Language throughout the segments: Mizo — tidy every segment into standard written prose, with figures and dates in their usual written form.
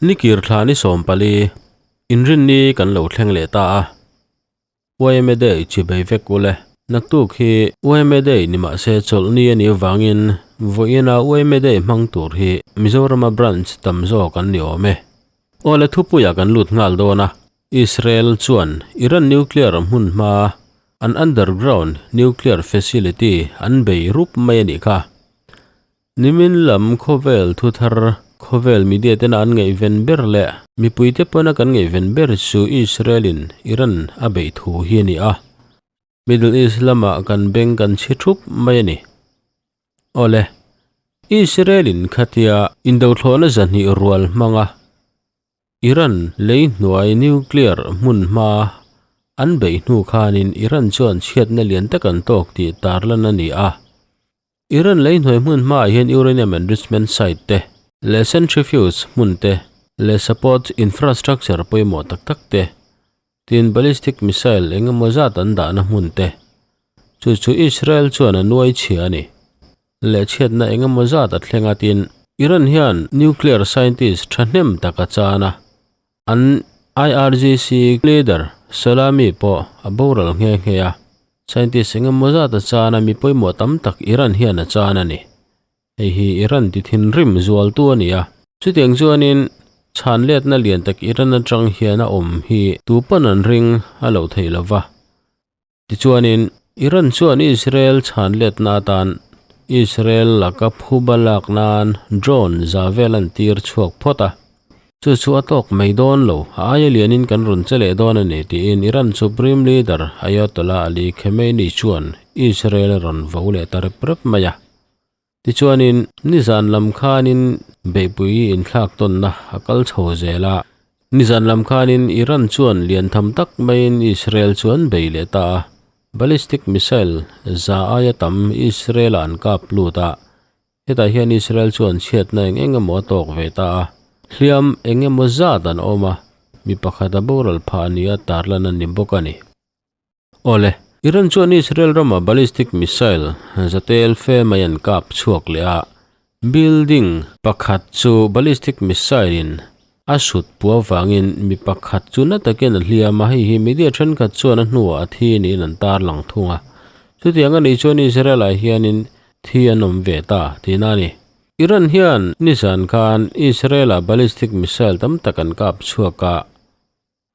Nikir thla ni 14, Inrinni kan lo thleng leh ta a. Yma Day chi bei vek ule. Naktuk hi Yma Day ni mahse chawlhni a nih avangin vawiina Yma Day hmang tur hi Mizorama branch tam zawk an ni awm e. Awle thupuiah kan lut nghal dawn a, Israel chuan Iran nuclear hmun hma an underground nuclear facility an bei rup mai a nih kha. Nimin lam khawvel thuthar, khawvel media tena an ngaihven ber leh mipuite pawna kan ngaihven ber chu Israel-in Iran a beih thu hi a ni a. Middle East lamah kan beng kan chhi thup mai a ni. Awle, Israel-in khatia indothlawhna zahnih rual hmanga Iran lei hnuai nuclear hmun hma an beih hnu khanin Iran chuan chhiatna lian tak an tawk tih tarlan a ni a. Iran lei hnuai hmun hmaah hian uranium enrichment site te leh centrifuge hmun te leh support infrastructure pawimawh tak tak te tin ballistic missile eng emaw zat an dahna hmun te chu chu Israel chuan a nuai chhia a ni. Leh chhiatna eng emaw zat a thleng a tin Iran hian nuclear scientist thahnem tak a chan a, an IRGC leader Salami pawh a boral nghe nghe a. Scientist eng emaw zat a chan a, mi pawimawh tam tak Iran hian a chan a ni. Hei hi Iran ti thinrim zualtu a ni a. Chutiang chuanin chhan letna lian tak Iran atang hian a awm hi tu pawn an ring a loh theih lo va. Tichuanin Iran chuan Israel chhan letna atan Israel laka phuba lak nan drone za vel an tir chhuak phawt a. Chu chu a tawk mai dawn lo, a aia lianin kan rawn che leh dawn a ni tiin Iran Supreme Leader Ayatollah Ali Khamenei chuan Israel a rawn vo leh ta rep rep mai a. Tichuanin nizan lam khanin beihpui inthlak tawnna a kal chho zel a, nizan lam khanin Iran chuan lian tham tak maiin Israel chu an bei leh ta a, ballistic missile za aia tam Israel-ah an kap lut a, Hetah hian Israel chuan chhiatna eng eng emaw a tawk ve ta a, hliam eng emaw zat an awm a, mi pakhat a boral phah nia tarlan a ni bawk a ni. Awle, Iran chuan Israel rama ballistic missile zatel fe mai an kap chhuak leh a, building pakhat chu ballistic missile in a sut puah vangin mi pakhat chu na takin a hliam a, hei hi media thenkhat chuan a hnuah a thi niin an tarlang thung a. Chutiang a nih chuan Israel-ah hianin Thi an awm ve ta tihna a ni. Iran hian nizan khan Israel-ah ballistic missile tam tak an kap chhuak a,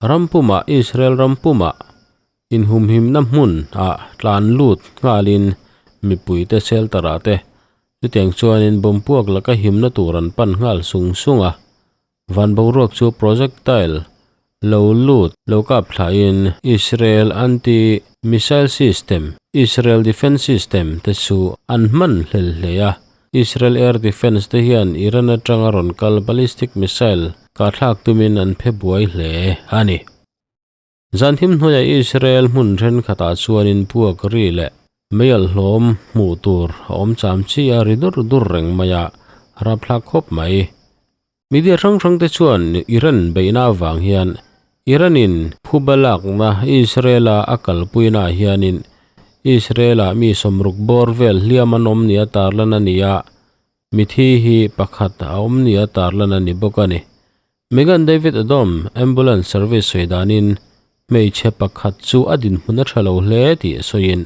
ram pumah Israel ram pumah inhumhimna hmun ah tlan lut nghalin mipuite shelter ah te chutiang chuanin bomb puak laka himna tur an pan nghal sung sung a. Van boruak chu projectile lo lut lo kap thlahin Israel anti-missile system, Israel Defense System, te chu an hman hlel hle a. Israel Air Defense te hian Iran atanga rawn kal ballistic missile kahthlak tumin an phe buai hle a ni. Zan thim hnuaiah Israel hmun thenkhatah chuanin puak ri leh meialh hlawm hmuh tur a awm cham chi a ri dur dur reng mai a, rapthlak khawp mai. Media hrang hrang te chuan Iran beihna avang hian Iran-in phuba lakna Israel-a a kalpuina ah hianin Israel-ah mi sawmruk bawr vel hliam an awm nia tarlan a ni a, mithi hi pakhat a awm nia tarlan a ni bawk a ni. Megan David Adom ambulance service sawi danin hmeichhe pakhat chu a dinhmun a tha lo hle tih sawiin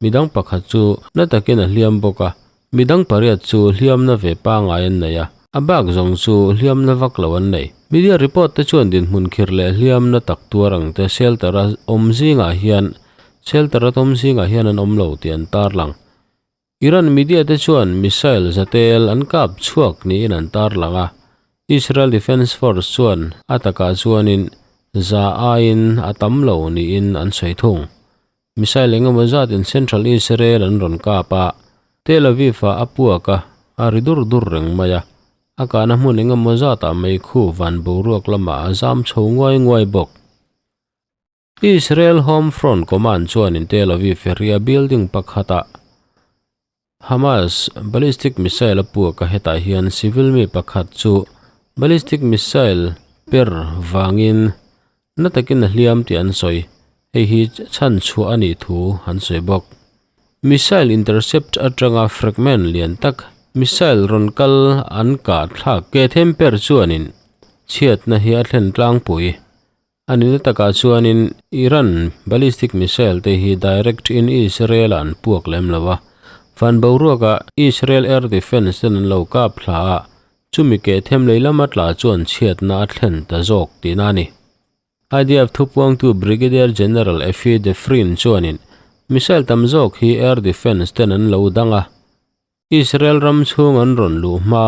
midang pakhat chu na takin a hliam bawk a, midang pariat chu hliamna ve pangai an nei a, a bak zawng chu hliamna vak lo an nei. Media report te chuan dinhmun khirh leh hliamna tak tuar ang te shelter a awm zingah hian shelter a tawm zingah hian an awm lo tih an tarlang. Iran media te chuan missile zatel an kap chhuak niin an tarlang a, Israel Defense Force chuan a takah chuanin za aiin a tam lo niin an sawi thung. Missile engemaw zatin central Israel an rawn kap a, Tel Aviv-ah a puak a, a ri dur dur reng mai a, a kahna hmun engemaw zatah meikhu van boruak lamah a zam chho nguai nguai bawk. Israel Home Front Command chuanin Tel Aviv area building pakhatah Hamas ballistic missile a puak a, hetah hian civil mi pakhat chu ballistic missile per vangin na takin a hliam tih an sawi. Hei hi chhan chhuah a nih thu an sawi bawk. Missile intercept atanga fragment lian tak missile rawn kal an kah thlak ke them per chuanin chhiatna hi a thlen tlangpui. A nihna takah chuanin Iran ballistic missile te hi direct in Israel ah an puak lem lo a, van boruakah Israel air defence ten an lo kap thla a, chumi keh them lei lama tla chuan chhiatna a thlen ta zawk tihna a ni. IDF thupuangtu Brigadier General Effie Defrin chuanin missile tam zawk hi air defence ten an lo dang a, Israel ram chhung an rawn luh hma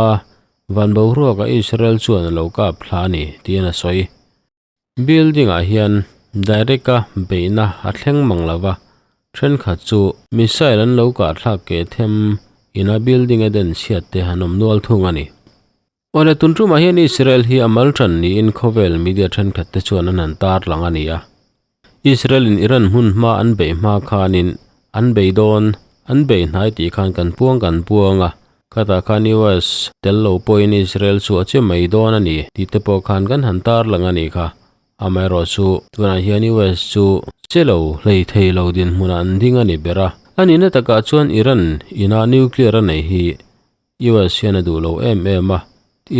van boruakah Israel chuan a lo kap thla a ni tiin a sawi. Building ah hian direct a beihna a thleng mang lo va, thenkhat chu missile an lo kah thlak keh them ina building a den chhiat te an awm nual thung a ni. Awle tun tumah hian Israel hi a mal tan niin khawvel media thenkhat te chuan an han tar lang a ni a. Israel in Iran hmun hma an beih hma khanin an bei dawn, an bei hnai tih khan kan puang kan puang a, khatah khan US tel lo pawhin Israel chu a che mai dawn a ni tih te pawh khan kan han tar lang a ni kha. Amaherawhchu tunah hian US chu che lo hlei thei lo dinhmunah an ding a ni ber a. A nihna takah chuan Iran ina nuclear a nei hi US hian a duh lo em em a,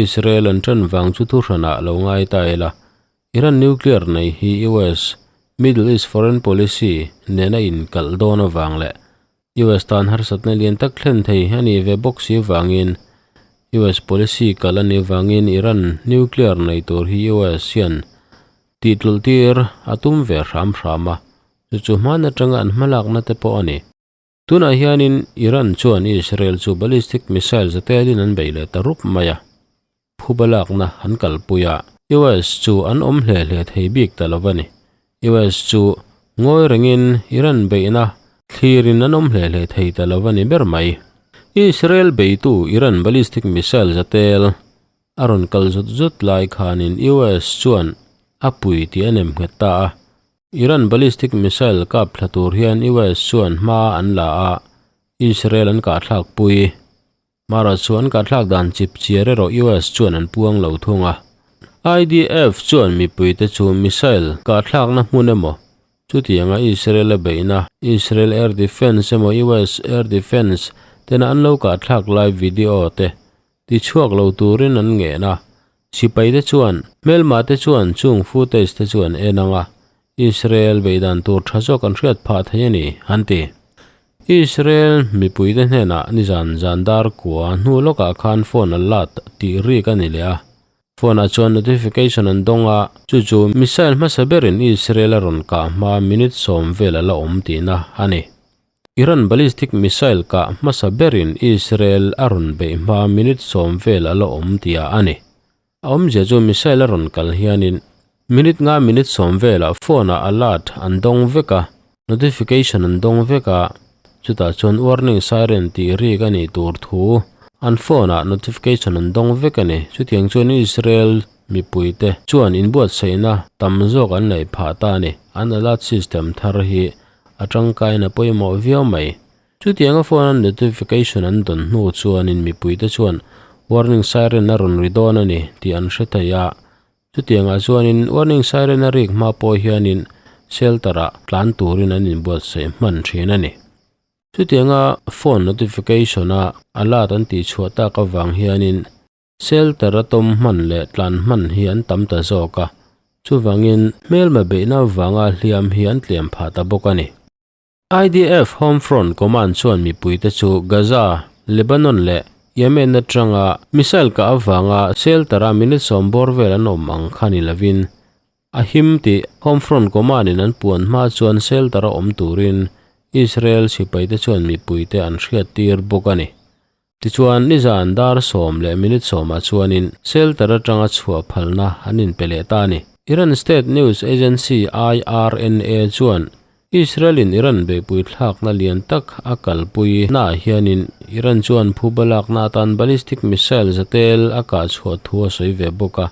Israel an ṭan vang chu thuhranah lo ngai ta ila, Iran nuclear nei hi US Middle East foreign policy nena inkalh dawn avang leh US tan harsatna lian tak thlen thei a nih ve bawk si vangin US policy kalh a nih vangin Iran nuclear nei tur hi US hian tihtlulh tir a tum ve hram hram a, chu chu hman atanga an hmalakna te pawh a ni. Tunah hianin Iran chuan Israel chu ballistic missile zatelin an bei leh ta rup mai a, phuba lakna an kalpui a, US chu an awm hle hle thei bik ta lo a ni. US chu ngawi rengin Iran beihna thlirin an awm hle hle thei ta lo a ni ber mai. Israel beitu Iran ballistic missile zatel a rawn kal zut zut lai khanin US chuan a pui tih a nem nghet ta a, Iran ballistic missile kap thla tur hian US chuan hma an la a, Israel an kahthlak pui. Mara chu an kahthlak dan chip chiar erawh US chuan an puang lo thung a. IDF chuan mipuite chu missile kahthlakna hmun emaw, chutianga Israel a beihna Israel Air Defence emaw US Air Defence tena an lo kahthlak lai video te tichhuak lo turin an ngen a. Sipai te chuan, hmelma te chuan chung footage te chu an en ang a, Israel beihdan tur tha zawk an hriat phah thei a ni, an ti. Israel mipui te hnenah nizan zan dar kua hnu lawkah khan phone a lat tih rik a ni leh a. Phone ah chuan notification an dawng a, chu chu missile hmasa berin Israel a rawn kah hma minute sawm vel a la awm tihna a ni. Iran ballistic missile kah hmasa berin Israel a rawn beih hma minute sawm vel a la awm tihah a ni. A awmzia chu missile a rawn kal hianin minute nga minute sawm velah phone ah alert an dawng vek a, notification an dawng vek a, chutah chuan warning siren tih rik a nih tur thu an phone ah notification an dawng vek a ni. Chutiang chuan Israel mipuite chuan inbuatsaihna tam zawk an neih phah ta a ni. An alert system thar hi A tangkain a pawimawh viau mai. Chutianga phone a notification an dawn hnu chuanin mipuite chuan warning siren a rawn ri dawn a ni tih an hre thei a. Chutiangah chuanin warning siren a rik hma pawh hianin shelter ah tlan turin an inbuatsaih hman thin a ni. Chutianga phone notification a alert an tihchhuah tak avang hianin Shelter a tawm hman leh tlan hman hi an tam ta zawk a, chuvangin hmelma beihna avanga hliam hi an tliam phah ta bawk a ni. IDF Home Front Command chuan mipuite chu Gaza, Lebanon leh Yemen atanga missile kah avanga shelter-a minute sawm bawr vel an awm ang kha ni lovin a him tih Home Front Command-in an puan hma chuan shelter-a awm turin Israel sipaite chuan mipuite an hriattir bawk a ni. Tichuan, nizan dar sawm leh minute sawmah chuanin shelter atanga chhuah phalna an inpe leh ta a ni. Iran state news agency IRNA chuan Israel-in Iran beihpui thlakna lian tak a kalpui naah hianin Iran chuan phuba lakna atan ballistic missile zatel a kah chhuah thu a sawi ve bawk a.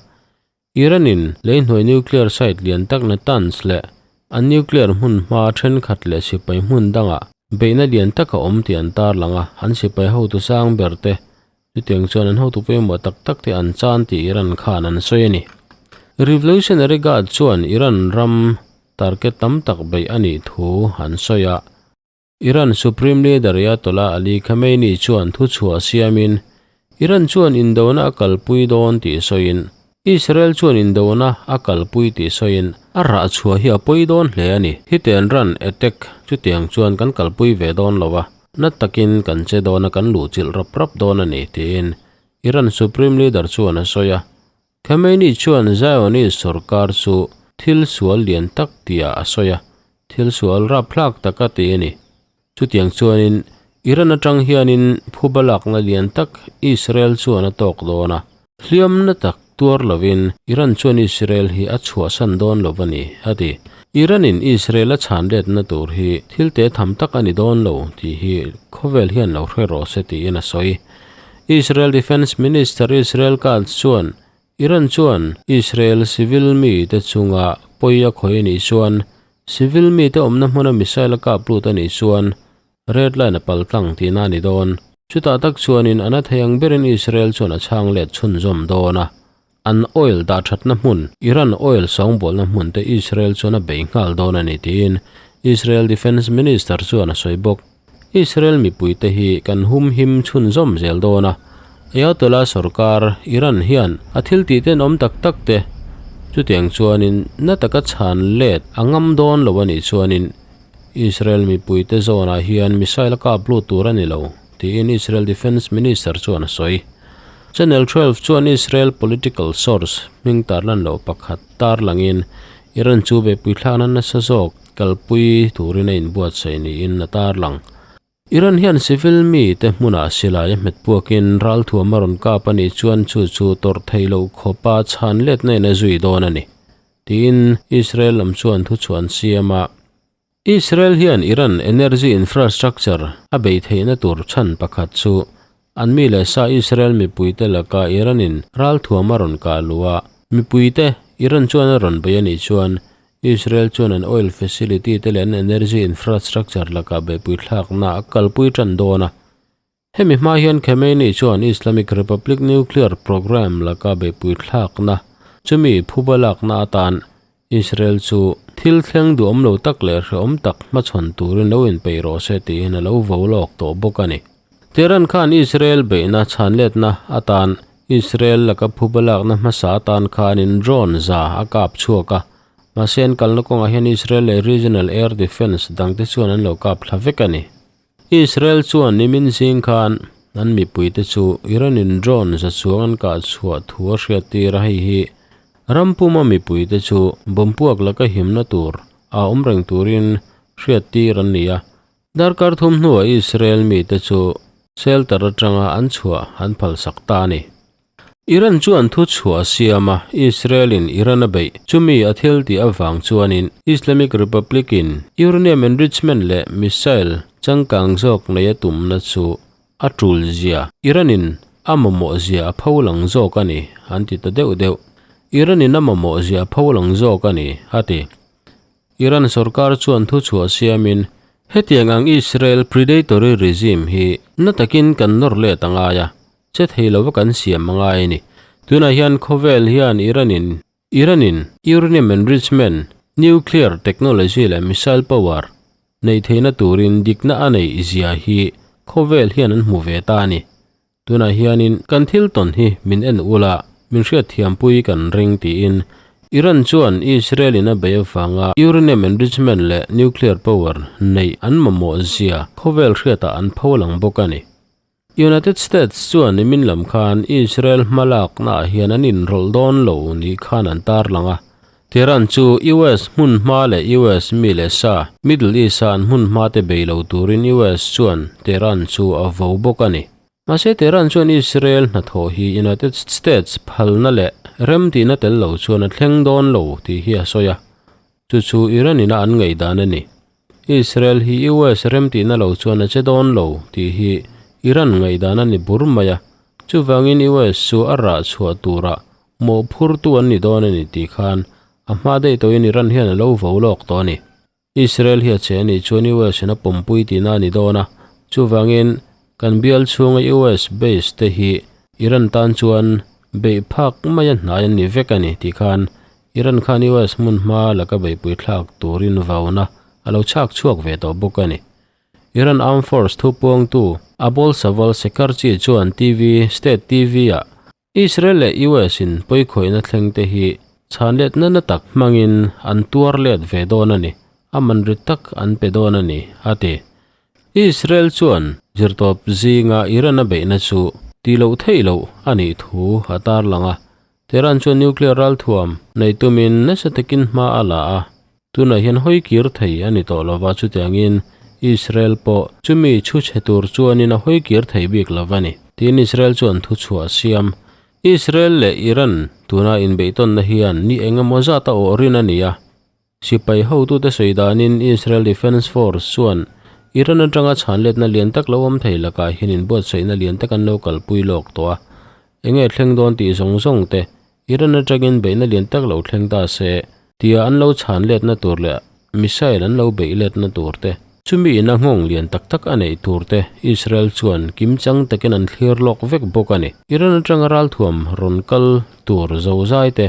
Iran-in leihnuai nuclear site lian tak Natanz leh an nuclear hmun hma thenkhat leh sipai hmun dangah beihna lian tak a awm tih an tarlang a, an sipai hotu sang ber te chutiang chuan an hotu pawimawh tak tak te an chan tih Iran khan an sawi a ni. Revolutionary Guard chuan Iran ram. target tam tak beih a nih thu an sawi a. Iran Supreme Leader Ayatollah Ali Khamenei chuan thuchhuah siamin Iran chuan indona a kalpui dawn tih sawiin Israel chuan indona a kalpui tih sawiin a rah chhuah hi a pawi dawn hle a ni. Hit and run attack chutiang chuan kan kalpui ve dawn lo a, na takin kan che dawn a kan luhchilh rap rap dawn a ni tiin Iran Supreme Leader chuan a sawi a. Khamenei chuan Zionist sorkar chu thil sual lian tak tiah a sawi a, thil sual rapthlak tak a ti a ni. Chutiang chuanin Iran atang hianin phuba lakna lian tak Israel chuan a tawk dawn a, hliamna tak tuar lovin Iran chuan Israel hi a chhuahsan dawn lo a ni, a ti. Iran-in Israel a chhan letna tur hi thil te tham tak a ni dawn lo tih hi khawvel hian lo hre rawh se tiin a sawi. Israel Defence Minister Israel Katz chuan Iran chuan Israel civil mite chunga pawi a khawih a nih chuan civil mite awmna hmuna missile a kap lut a nih chuan red line a pal tlang tihna a ni dawn. Chutah tak chuanin a na thei ang berin Israel chuan a chhang let chhunzawm dawn a. An oil dah thatna hmun, Iran oil sawngbawlna hmun te Israel chuan a bei nghal dawn a ni tiin Israel Defence Minister chuan a sawi bawk. Israel mipuite hi kan humhim chhunzawm zel dawn a, Ayatollah sorkar Iran hian a thil tih tenawm tak tak te chutiang chuanin na taka chhan let a ngam dawn lo a nih chuanin Israel mipuite zawnah hian missile a kap lut tur a ni lo, tiin Israel Defence Minister chuan a sawi. Channel 12 chuan Israel political source hming tarlan loh pakhat tarlangin Iran chu beihpui thlakna nasa zawk kalpui turin a inbuatsaih niin a tarlang. Iran hian civil mite hmunah silai a hmet puakin ralthuam a rawn kap a nih chuan chu chu tawrh theih loh khawpa chhan letna in a zui dawn a ni, tiin Israel lam chuan thuchhuah an siam a. Israel hian Iran energy infrastructure a beih theihna tur chhan pakhat chu an mi leh sa Israel mipuite laka Iran-in ralthuam a rawn kah luh a, mipuite Iran chuan a rawn bei a nih chuan Israel chuan an oil facility te leh an energy infrastructure lakah beihpui thlakna a kalpui tan dawn a. Hemi hma hian Khamenei chuan Islamic Republic nuclear programme laka beihpui thlakna chumi phuba lakna atan Israel chu thil thleng duhawm lo tak leh hrehawm tak hmachhawn turin lo inpeih rawh se tiin a lo vo lawk tawh bawk a ni. Tehran khan Israel beihna chhanletna atan Israel laka phuba lakna hmasa atan khanin drone za a kap chhuak a, mahse an kalna kawngah hian Israel leh regional air defence dangte chuan an lo kap thla vek a ni. Israel chuan nimin zing khan an mipuite chu Iran-in drone za chuang an kah chhuah thu a hriattir a, hei hi ram puma mipuite chu bompuak laka himna tur a awm reng turin hriattir an ni a. Darkar thum hnuah Israel mite chu shelter atanga an chhuah an phalsak ta a ni. Iran chuan thu chhuah a siam a, Israel-in Iran a beih. Chumi a thil tih avang chuanin Islamic Republic-in uranium enrichment leh missile changkang zawk nei a tumna chu a tul zia, Iran-in a mamawh zia a pho lang zawk a ni, an ti ta deuh deuh. Iran-in a mamawh zia a pho lang zawk a ni, a ti. Iran sorkar chuan thuchhuah siamin, Hetiang ang Israel predatory regime hi na takin kan nawr let a ngai a, che thei lova kan siam a ngai a ni. Tunah hian khawvel hian Iran-in Iran-in uranium enrichment, nuclear technology leh missile power neih theihna turin dikna a neih zia hi khawvel hian an hmu ve ta a ni. Tunah hianin kan thil tawn hi min en ula, min hriatthiampui kan ring tiin Iran chuan Israel in a bei avanga uranium enrichment leh nuclear power neih an mamawh zia khawvel hriatah an pho lang bawk a ni. United States chuan nimin lam khan Israel hmalaknaah hian an inrawlh dawn lo ni khan an tarlang a, Tehran chu US hmun hma leh US mi leh sa, Middle East-a an hmun hma te bei lo turin US chuan Tehran chu a vo bawk a ni. Mahse Tehran chuan Israel hnathawh hi United States phalna leh remtihna tel lo chuan a thleng dawn lo tih hi a sawi a, chu chu Iran ina an ngaihdan a ni. Israel hi US remtihna lo chuan a che dawn lo tih hi Iran ngaihdan a ni bur mai a, chuvangin US chu a rah chhuah turah Mawhphurtu an ni dawn a ni tih khan a hma daih tawhin Iran hian a lo vo lawk tawh a ni. Israel hi a che a nih chuan US in a pawmpui tihna a ni dawn a, chuvangin kan bial chhunga US base te hi Iran tan chuan beih phak maia hnai an ni vek a ni tih khan Iran khan US hmun hma laka beihpui thlak turin vauna a lo chhak chhuak ve tawh bawk a ni. Iran Armed Force thupuangtu Abolsaval Shekarchi chuan TV, State TV-ah Israel leh US in pawikhawihna thleng te hi chhanletna na tak hmangin an tuar let ve dawn a ni, a man ri tak an pe dawn a ni, a ti. Israel chuan zirtawp zinga Iran a beihna chu tih loh theih loh a nih thu a tarlang a, Tehran chuan nuclear ralthuam nei tumin nasa takin hma a la a, Tunah hian hawi kir thei a ni tawh lova, chutiangin Israel pawh chumi chhu chhe tur chuanin a hawi kir thei bik lo a ni, tiin Israel chuan thu chhuah a siam. Israel leh Iran tuna inbeihtawnna hian ni eng emaw zat a awh rin a ni a, sipai hotute sawi danin Israel Defence Force chuan Iran atanga chhanletna lian tak lo awm thei lakah hian inbuatsaihna lian tak an lo kalpui lawk tawh a, enge thleng dawn tih zawng zawng te Iran atangin beihna lian tak lo thleng ta se, tia an lo chhan letna tur leh missile an lo beih letna tur te, chumi ina nghawng lian tak tak a neih tur te Israel chuan kimchang takin an thlir lawk vek bawk a ni. Iran atanga ralthuam rawn kal tur zozai te,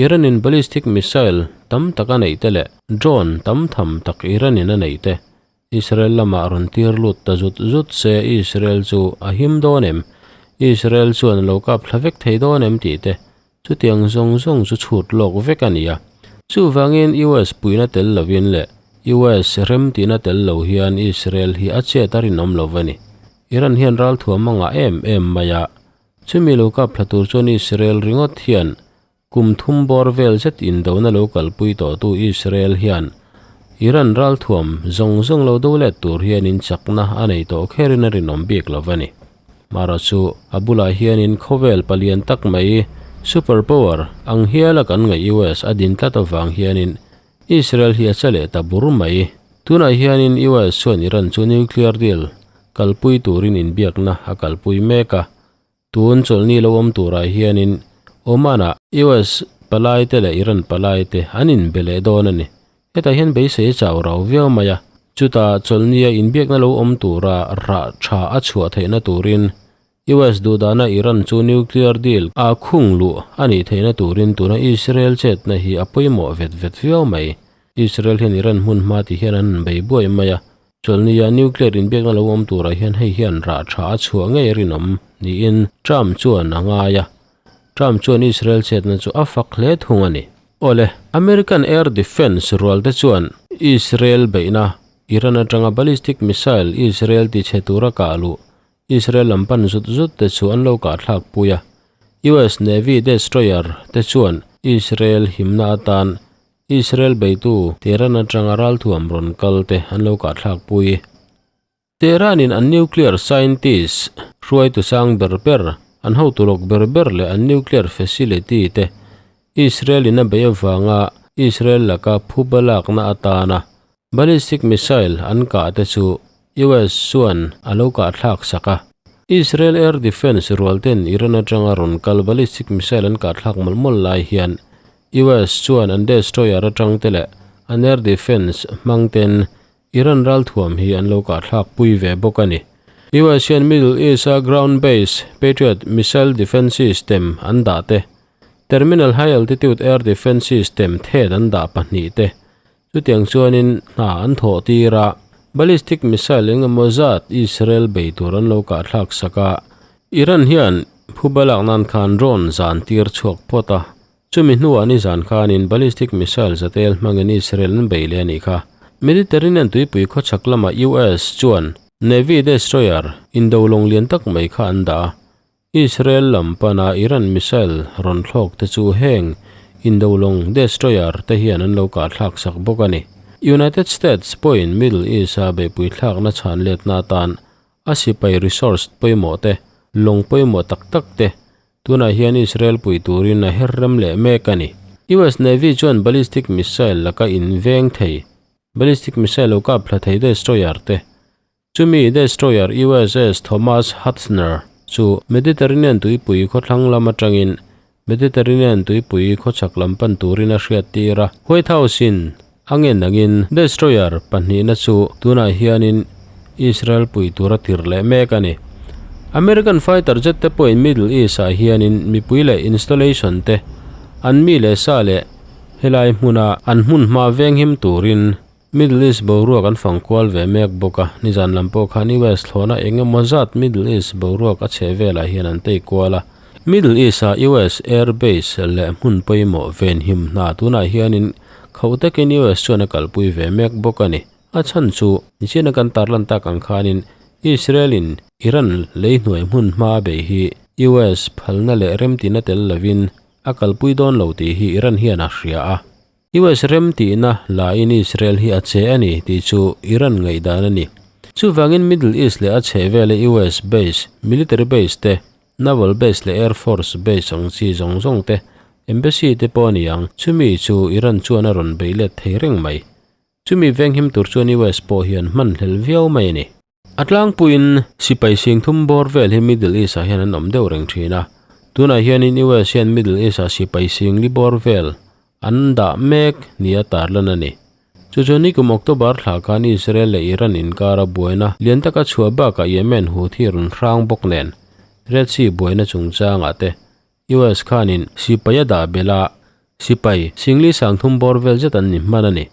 Iran in ballistic missile tam tak a neih te leh drone tam tham tak Iran in a neih te, Israel lamah rawn tir lut ta zut zut se Israel chu a him dawn em? Israel chuan a lo kap thla vek thei dawn em tih te chutiang zawng zawng chu chhut lawk vek a ni a. Chuvangin US puihna tel lovin leh US remtihna tel lo hian Israel hi a chet a rinawm lo a ni. Iran hian ralthuam a ngah em em mai a, chumi lo kap thla tur chuan Israel ringawt hian Kum thum bawr vel zet indona lo kalpui tawhtu Israel hian Iran ralthuam zawng zawng lo do let tur hianin chakna a nei tawh kherin a rinawm bik lo a ni. Mara chu a bulah hianin khawvel palian tak mai, super power, ang hiala kan ngaih US a din tlat avang hianin Israel hi a che leh ta bur mai. Tunah hianin US chuan Iran chu nuclear deal kalpui turin inbiakna a kalpui mek a, Tun chawlhni lo awm turah hianin Oman-ah US palaite leh Iran palaite an inbe leh dawn a ni. Hetah hian beisei a chau rau viau mai a, chutah chawlhnia inbiakna lo awm tura rah tha a chhuah theihna turin US duhdana Iran chu nuclear deal a khung luh a nih theihna turin tuna Israel chetna hi a pawimawh vet vet viau mai. Israel hian Iran hmun hma ti hian an bei buai mai a, Chawlhnia nuclear inbiakna lo awm turah hian hei hian rah tha a chhuah ngei rinawm niin Trump chuan a ngai a. Trump chuan Israel chetna chu a fak hle thung a ni. Awle, American Air Defence rualte chuan Israel beihna Iran atanga ballistic missile Israel tichhe tura kah luh Israel lam pan zut zut te chu an lo kah thlak pui a. US Navy destroyer te chuan Israel himna atan Israel beitu Tehran atanga ralthuam rawn kal te an lo kah thlak pui. Tehran in an nuclear scientist hruaitu sang ber ber, an hotu lawk ber ber leh an nuclear facility te Israel in a bei avanga Israel laka phuba lakna atana ballistic missile an kah te chu US chuan a lo kah thlak sak a. Israel air defence rual ten Iran atanga rawn kal ballistic missile an kah thlak mawlh mawlh lai hian US chuan an destroyer atang te leh an air defence hmang ten Iran ralthuam hi an lo kah thlak pui ve bawk a ni. US hian Middle East a ground based Patriot missile defence system an dah te, Terminal High Altitude Air Defence System, THAAD, an dah pahnih te, chutiang chuanin hna an thawh tir a, ballistic missile eng emaw zat Israel bei tur an lo kah thlak sak a, Iran hian phuba lak nan khan drone zan tir chhuak phawt a, chumi hnuah nizan khanin ballistic missile zatel hmangin Israel an bei leh a nih kha. Mediterranean tuipui khawchhak lama US chuan Navy destroyer indo lawng lian tak mai kha an dah a, Israel lam pana Iran missile rawn thlawk te chu heng Indolong destroyer te hian an lo kah thlak sak bawk a ni. United States pawhin Middle East-a beihpui thlakna chhan letna atan a sipai resource pawimawh te, lawng pawimawh tak tak te tunah hian Israel pui turin a her rem leh mek a ni. US Navy chuan ballistic missile laka inveng thei ballistic missile lo kap thla thei destroyer te Chumi destroyer USS Thomas Hudner chu Mediterranean tuipui khawthlang lam atangin Mediterranean tuipui khawchhak lam pan turin a hriat tir a. White House-in a ngen angin destroyer pahnihna chu tunah hianin Israel pui tur a tir leh mek a ni. American fighter jet te pawhin Middle East-ah hianin mipui leh installation te an mi leh sa leh. Helai hmuna an hmunhma venghim turin Middle East boruak an fang kual ve mek bawk a, nizan lam pawh khan US thlawhna eng emaw zat Middle East boruak a chheh velah hian an tei kual a. Middle East-a US air base leh hmun pawimawh venhim hna tunah hianin khauh takin US chuan a kalpui ve mek bawk a ni. A chhan chu nichina kan tarlan tak ang khanin Israel-in Iran lei hnuai hmun hma a bei hi US phalna leh remtina tel lovin a kalpui dawn lo tih hi Iran hian a hria a. US rem tihna lain Israel hi a che a ni tih chu Iran ngaihdan a ni. Chuvangin Middle East leh a chhehvela US base, military base te, naval base leh air force base ang chi zawng zawng te, embassy te pawh a ni ang, chumi chu Iran chuan a rawn bei let thei reng mai. Chumi venghim tur chuan US pawh hian hmanhlel viau mai a ni. A tlangpuiin sipai singthum bawr vel hi Middle East-ah hian an awm deuh reng thin a. Tunah hianin US hian Middle East-ah sipai singli bawr vel an dah mek nia tarlan a ni. Chu chu nikum October thla khan Israel leh Iran inkara buaina lian taka chhuah bakah Yemen Houthi rawn hrang bawk nen Red Sea buaina chungchangah te US khanin sipai a dah belh a, sipai singli sangthum bawr vel zet an ni hman a ni.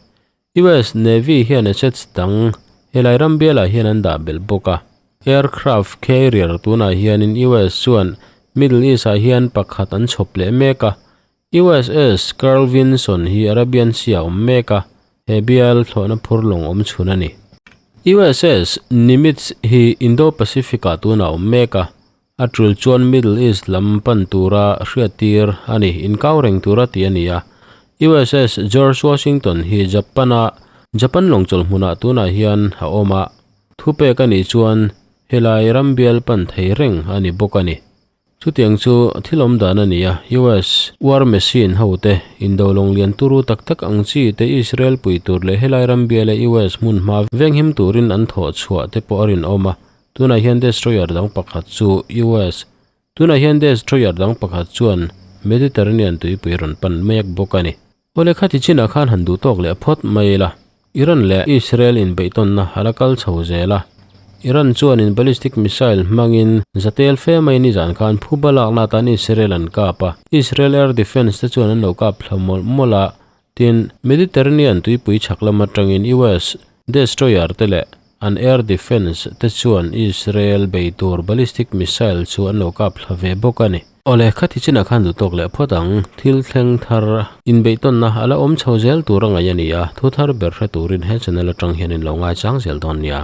US Navy hian assets dang helai ram bialah hian an dah belh bawk a. Aircraft carrier tunah hianin US chuan Middle East-ah hian pakhat an chhawp leh mek a. USS Carl Vinson hi Arabian Sea-ah awm mek a, he bial thlawhna phur lawng awm chhun a ni. USS Nimitz hi Indo-Pacific-ah tunah awm mek a, A tul chuan Middle East lam pan tura hriattir a ni, inkau reng tura tih a ni a. USS George Washington hi Japan-a Japan lawngchawlh hmunah tunah hian a awm a, thupek a nih chuan helai ram bial pan thei reng a ni bawk a ni. Chutiang chu thil awm dan a ni a, US war machine hote indo lawng lian turu tak tak ang chi te Israel pui tur leh helai ram biala US hmun hma venghim turin an thawh chhuah te pawh a rinawm a. Tunah hian destroyer dang pakhat chu US Tunah hian destroyer dang pakhat chuan Mediterranean tuipui rawn pan mek bawk a ni. Awle khati chinah khan han duh tawk leh phawt mai ila. Iran leh Israel inbeihtawnna a la kal chho zel a. Iran chuanin ballistic missile hmangin zatel fe mai nizan khan phuba lakna atan Israel an kap a. Israel air defence te chuan an lo kap thla mawlh mawlh a. Tin, Mediterranean tuipui chhak lam atangin US destroyer te leh an air defence te chuan Israel bei tur ballistic missile chu an lo kap thla ve bawk a ni. Awle, khati chinah khan duh tawk leh phawt ang, thil thleng thar inbeihtawnna a la awm chho zel tur a ngaih a ni a, thu thar ber hre turin he channel atang hian in lo ngaichang zel dawn nia.